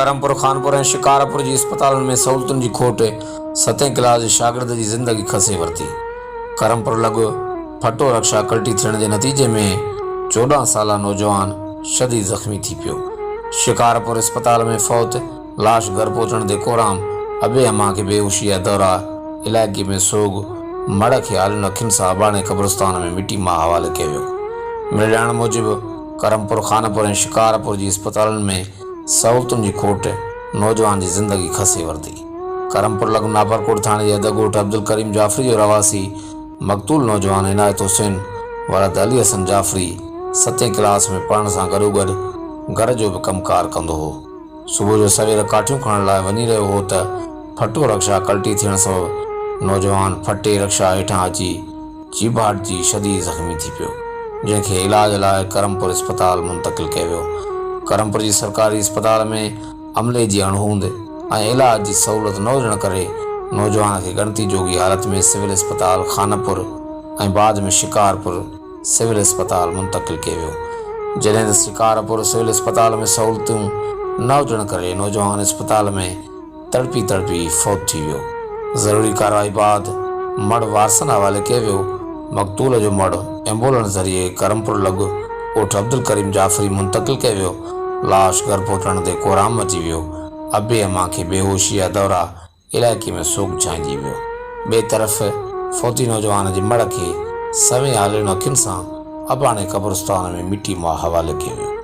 ڪرمپور، خانپور ۽ شڪارپور جي اسپتالن ۾ سهولتن جي کوٽ ستين ڪلاس جي شاگرد جي زندگي کسي ورتي. ڪرمپور لڳ ڦٽو رڪشا ڪلٽي ٿيڻ جي نتيجي ۾ 14 سالا نوجوان شديد زخمي ٿي پيو. شڪارپور اسپتال ۾ فوت لاش گهر پهچڻ تي ڪورام ابي امان کي بيهوشي جا دورا، علائقي ۾ سوڳ، مڙهه کي آلين اکين سان اباڻي قبرستان ۾ مٽي ماء حوالي ڪيو ويو. ملياڻ موجب ڪرمپور، خانپور ۽ شڪارپور جي اسپتالن ۾ سهولتن جي کوٽ نوجوان جي زندگي کسي ورتي. ڪرمپور لڳ ناپرڪوٽ ٿاڻي جي اڌ ڳوٺ عبدالڪريم جعفري جو رهواسي مقتول نوجوان عنايت حسين ولد علي حسن جعفري ستين ڪلاس ۾ پڙهڻ سان گڏوگڏ گهر جو به ڪم ڪار ڪندو هو. صبح جو سوير ڪاٺيون کڻڻ لاء وڃي رهيو هو ته ڦٽو رڪشا ڪلٽي ٿيڻ سبب نوجوان ڦٽي رڪشا هيٺان اچي چيڀاٽجي شديد زخمي ٿي پيو، جنهن کي علاج لاء ڪرمپور اسپتال منتقل ڪيو ويو. ڪرمپور جي سرڪاري اسپتال ۾ عملي جي اڻهوند ۽ علاج جي سهولت نه هجڻ ڪري نوجوان کي ڳڻتي جوڳي حالت ۾ سول اسپتال خانپور ۽ بعد ۾ شڪارپور سول اسپتال منتقل ڪيو ويو، جڏهن ته شڪارپور سول اسپتال ۾ سهولتون نه هجڻ ڪري نوجوان اسپتال ۾ تڙپي تڙپي فوت ٿي ويو. ضروري ڪارروائي بعد مڙهه وارثن حوالي ڪيو ويو، مقتول جو مڙهه ايمبولنس ذريعي ڪرمپور لڳ ڳوٺ عبدالڪريم جعفري منتقل ڪيو ويو، لاش گهر پهچڻ تي ڪهرام مچي ويو، ابي امان کي بيهوشي جا دورا علائقي ۾ سوڳ ڇانئجي ويو. ٻئي طرف فوتي نوجوان جي مڙهه کي سوين آلين اکين سان اباڻي قبرستان ۾ مٽي ماء حوالي ڪيو ويو.